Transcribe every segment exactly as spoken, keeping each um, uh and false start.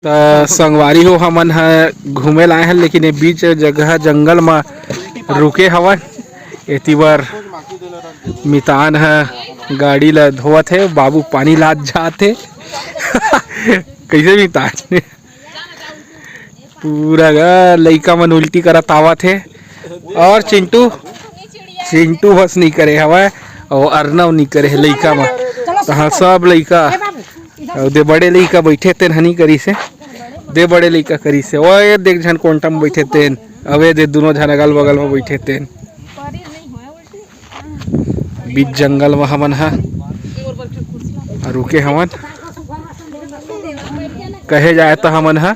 त संगवारी हो, हमन ह घूमे ला आए हन, लेकिन ये बीच जगह जंगल म रुके हवन। एती बर मितान ह गाड़ी ला धोवत हे, बाबू पानी लात जात हे। कैसे मितान? पूरा गा लइका मन उल्टी करत आवत हे। और चिंटू, चिंटू बस नहीं करे हवय, और अर्नव नहीं करे हे लइका मन। तहाँ सब लइका, अउ दे बड़े लइका बैठे तेन ह नहीं करिस हे, दे बड़े लइका करिस हे। ओ ये देख झन कोंटा म बैठे तेन, अवे दे दुनों झन अगल बगल म बैठे तेन। बीच जंगल म हमन ह रुके हवन। कहे जाए त हमन ह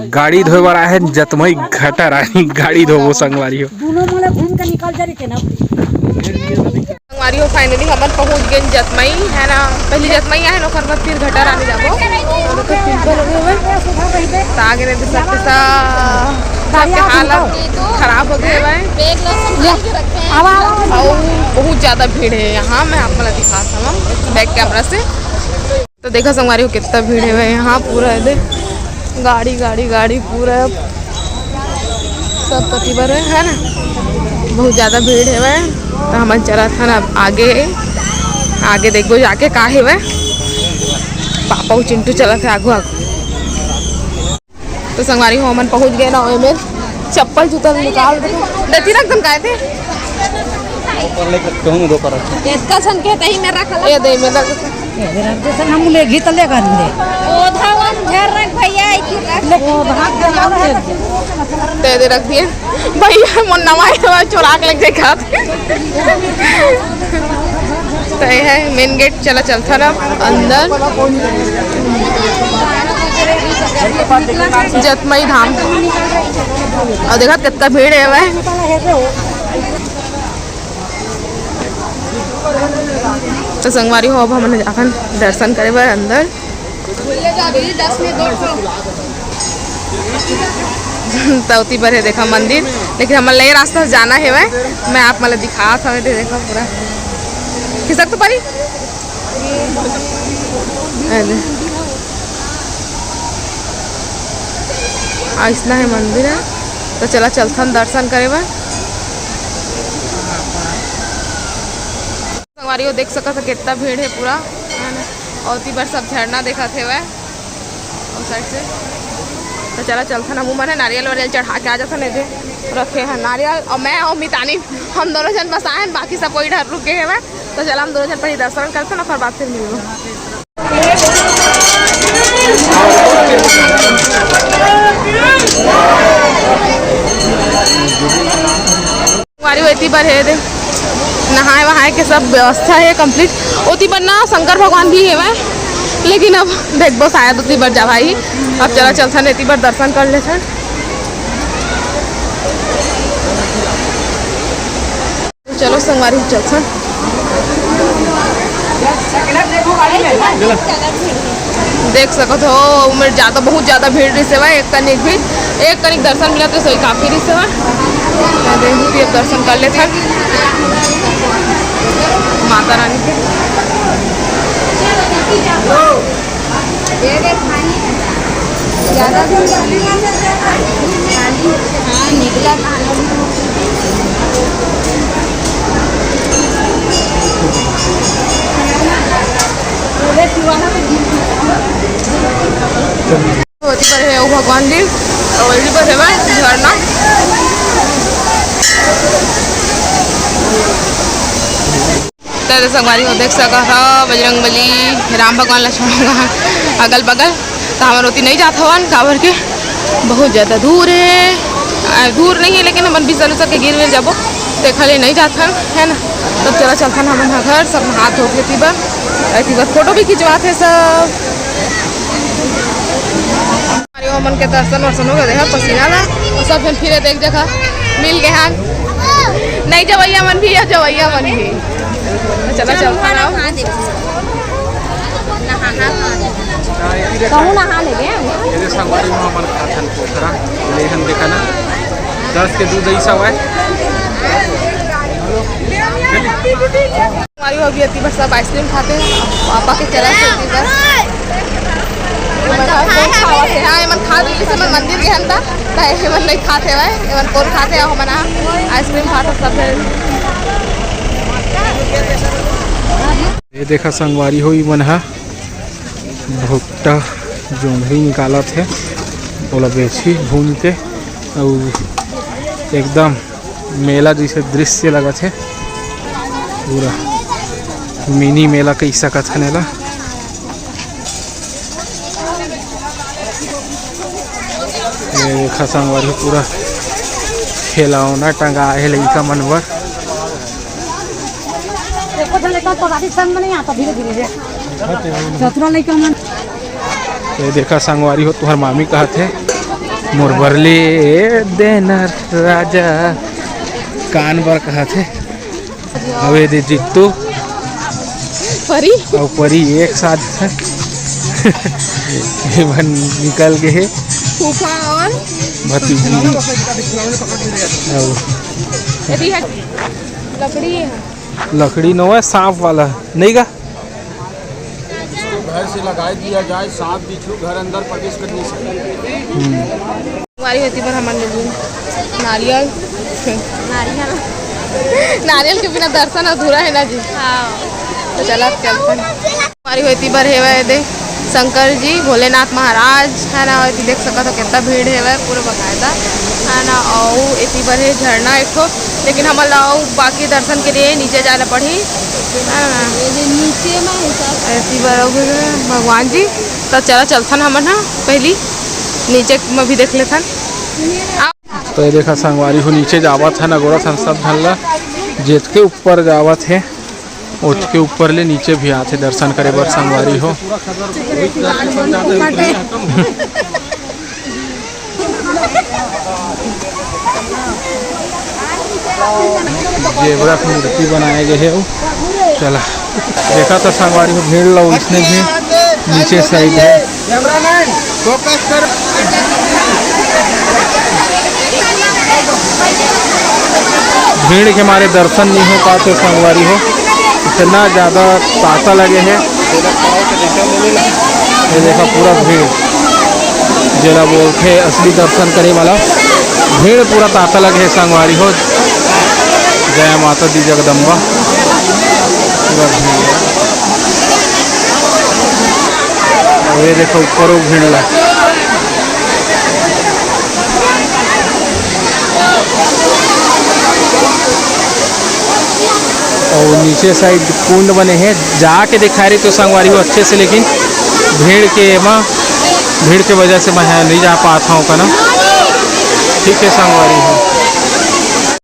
गाड़ी धोए बर आए हन, जतमई घटर आनी गाड़ी धोबो संगवारी हो। दोनों मोला घूम के निकल जा रही ना। संगवारी हो, finally हमन पहुंच गए जतमई, है ना। पहले जतमई आए, ओकर बाद फिर घटर आने जाबो। और ओकर फिर लगे हुए। त आगे नहीं दिख सकते सा, सबके हालत खराब हो गए हुए। आवा, आवा, आवा। और बहुत ज्यादा भीड़ है यहाँ, मैं आप मन ला दिखा सकूँ back camera से। तो देखा संगवारी हो, कितना भीड़ है यहाँ, पूरा है दे गाड़ी, गाड़ी, गाड़ी पूरा सब कति बर है, है ना, बहुत ज्यादा भीड़ है। तो हमन चलत हन अब आगे, आगे देखबो जाके का हेवय। पापा अउ चिंटू चलत हे आगू, आगू। तो संगवारी हो, हमन पहुंच गए ना, ओए मेर चप्पल जूता निकाल दे। दती रख दन काय थे? ऊपर लेकर कहूँ दो पर। इतना सन के तही मेरा खला। ये दे मेरा। जैसे हम ले घी तले कर दे। ओ धावन घर रख भैया, एक ही रख। ले, ओ भाग दे, ले। दे दे रख दिए। भैया, मोर नवा हे, चोरा के लेके जाए खात। तो ये है main gate, चला चलथन अब अंदर। जतमई धाम। और देखा कितना भीड़ है भाई। तो संगवारी हो, अब हमन अपन दर्शन करे बर अंदर। त ओती बर हे देखा मंदिर, लेकिन हमन ला ये रास्ता से जाना हेवय। मैं आप मन ला दिखात हवे, दे देखा पूरा खिसक तो परी। अरे। अइसना हे मंदिर ह, तो चला चलथन दर्शन करे बर। संगवारी हो, देख सकत हो कितना भीड़ है पूरा, है ना? और ओती बर सब झरना देखत हेवय, उस side से। तो चला चलथन, हमू मन ह नारियल वारियल चढ़ा के आ जाथन। एदे रखे हैं नारियल, और मैं और मितानी, हम दोनों जन बस आए हैं, बाकी सब कोई इधर रुके हेवय। तो चला हम दोनों जन पहले दर्शन करथन, ओकर बाद फिर मिलबो। संगवारी हो, एती बर हे दे, नहाए वहाए के सब व्यवस्था हे complete। ओती बर ना शंकर भगवान भी हेवय, लेकिन अब देखबो शायद ओती बर जा भाई। अब चला चलथन, एती बर दर्शन कर लेथन। चलो संगवारी, चलथन। देख सकत हो, उमेर ज्यादा, बहुत ज्यादा भीड़ रहिस हवय। एक कनिक भी, एक कनिक दर्शन मिलत रहिस, वही काफी रहिस हवय। मैं देखहूँ कि अब दर्शन कर लेथन माता रानी के। ओती बर हे अउ भगवान जी, अउ एती बर हे झरना। त संगवारी हो देख सकत ह, बजरंग बली, राम भगवान ला छोड़ो अगल बगल। त हमन ओती नहीं जात हवन, काबर के बहुत ज्यादा दूर हे। आ, दूर नहीं हे, लेकिन हमन बिसन उसन के गिर गिर जाबो, तेखर ले नहीं जात हन, है ना। तब चला चलथन हमन ह घर, सब हाथ धो के एती बर, एती बर फोटो भी खिंचवात हे सब। अरे, हमन के दर्शन वर्शन हो गए, देखा पसीना ला, और सब झन फिर एक जगह मिल गए हन। नहीं जवैया मन भी, या जवैया मन भी। चला, चलथन अब। कहूँ नहा लेबे। ये संगवारी में हमन खाथन पोखरा, लेहन देखा ना, दस के दूध ऐसा हुआ है। हमारी अभी एती बर सब ice cream खाथे, पापा के चला से एती बर। हाँ, खात हेवय, एमन कोन खात हे, हमन ह आइसक्रीम खात हन सब झन। ये देखा संगवारी हो, ई मन ह भुट्टा जोंधरी निकालत हे, ओला बेचही भून के। अउ एकदम मेला जैसे दृश्य लगत हे, पूरा मिनी मेला कहि सकत हन एला। ये देखा संगवारी, पूरा खिलौना टंगा हे लइका मन बर। देखो तो लइका तो गाड़ी संग में नहीं आता, धीरे धीरे रे। चतुरा लइका मन। ये देखा संगवारी हो, तुहर मामी कहत हे, "मोर बर ले देना राजा," कान बर कहत हे। अबे दे जित्तू परी। अउ परी एक साथ हे। ये बन निकल गए हे। फूफा और भतीजी। अउ यदि है लकड़ी है। लकड़ी नोहय, सांप वाला नहीं गा। इसको घर से लगा दिया जाए, सांप बिच्छू घर अंदर प्रवेश कर नहीं सकते। हमारी होती पर हमन लोग नारियल, नारियल। नारियल के बिना दर्शन अधूरा है ना जी। हाँ। तो चला, अब चलते हैं। हमारी होती पर हेवय दे शंकर जी, भोलेनाथ महाराज है ना, होती देख सकत हो कितना भीड़ हेवय पूरा बकायदा है ना। और इसी पर है झरना एक ठो, लेकिन हमन ला अउ बाकी दर्शन के लिए नीचे जाना पड़ही है ना। ये जो नीचे में है सब। ऐसी बार अउ भगवान जी, तो चला चलथन हमन ह पहली नीचे में भी देख लेथन। तो ये देखा संगवारी हो, नीचे जावत हन, अगोरत हन सब झन ला, जेतके ऊपर जावत हे, ओतके ऊपर ले नीचे भी आथे दर्शन करे बर संगवारी हो। जेबरा के मूर्ति बनाए गए हे। चला, देखा था संगवारी हो, भीड़ ला, उसने भी नीचे साइड है। भीड़ के मारे दर्शन नहीं हो पाते संगवारी हो, इतना ज़्यादा तांता लगे है। ये देखा पूरा भीड़, जेला बोलथे असली दर्शन करे वाला भीड़, पूरा तांता लगे है संगवारी हो। जय माता दी जगदम्बा। पूरा भीड़। अउ ये देखो ऊपर वो भीड़ ला। अउ नीचे साइड कुंड बने हे, जाके दिखा रही तो संगवारी हो अच्छे से, लेकिन भीड़ के एमा, भीड़ के वजह से मैं नहीं जा पात हूँ कना। ठीक है संगवारी हो।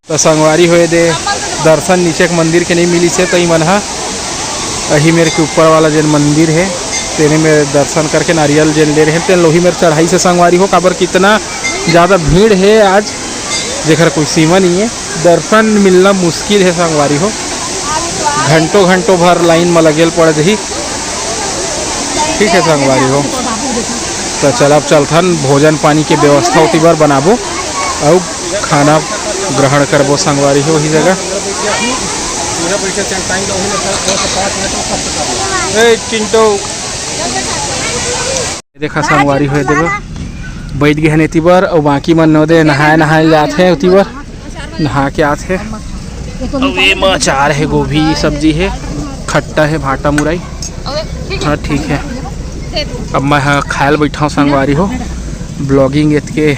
तो संगवारी होए दे दर्शन नीचे के मंदिर के नहीं मिली से, तो ई मन हा अही मेर के ऊपर वाला जेन मंदिर हे, तेने में दर्शन करके नारियल जेन ले रहे, तेन लोही मेर चढ़ाई से संगवारी हो, काबर कितना ज़्यादा भीड़ हे आज, जेकर कोई सीमा नहीं है। दर्शन मिलना मुश्किल है संगवारी हो, घंटों घंटों भर लाइन में लगेल पड़ जही। ठीक है संगवारी हो, तो चल अब चलथन, भोजन पानी के व्यवस्था होती बार बनाबो। अउ खाना ग्रहण करबो संगवारी हो वही जगह। ए चिंटू, देखा संगवारी हो, देखो बैठ गए हैं एती बर, अउ बाकी मन नोदे नहाए नहाए जात हैं ओती बर, नहा के आत हैं। अउ ये म अचार है, गोभी सब्जी है, खट्टा है, भाटा मुरई। हाँ ठीक है, अब मैं ह खायल बैठा हूँ संगवारी हो, vlogging एतके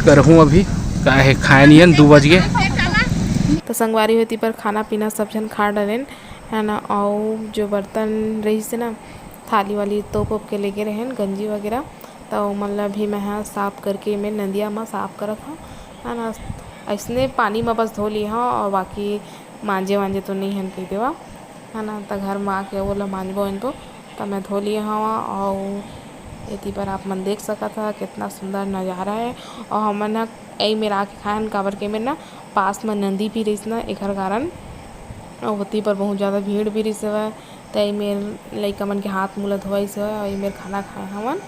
करहूँ अभी, का है खाए नियन दू बज गए। तो संगवारी हो एती पर खाना पीना सब झन खा डरेन है ना, अउ जो बर्तन रहिस ना थाली वाली तोप ओप के लेगे रहेन गंजी वगैरह, त ओमन ला भी मैं ह साफ करके एमे नदिया म साफ करत हव है ना। अइसने पानी म बस धो ली हव अउ बाकी मांजे वांजे तो नइ हन कहि देवा है ना, त घर म आके ओला मांजबो ओनबो। त मैं धो लिए हव अउ एती पर आप मन देख सकत ह कितना सुंदर नजारा हे। अउ हमन ह एही मेर आके खाए हन, काबर के एमेर ना पास म नदी भी रहिस ना, एखर कारण अउ ओती पर बहुत ज्यादा भीड़ भी रहिस हवय। त एमेर लइका मन के हाथ मुंह ला धोवाइस हवय अउ एमेर खाना खाए हवन।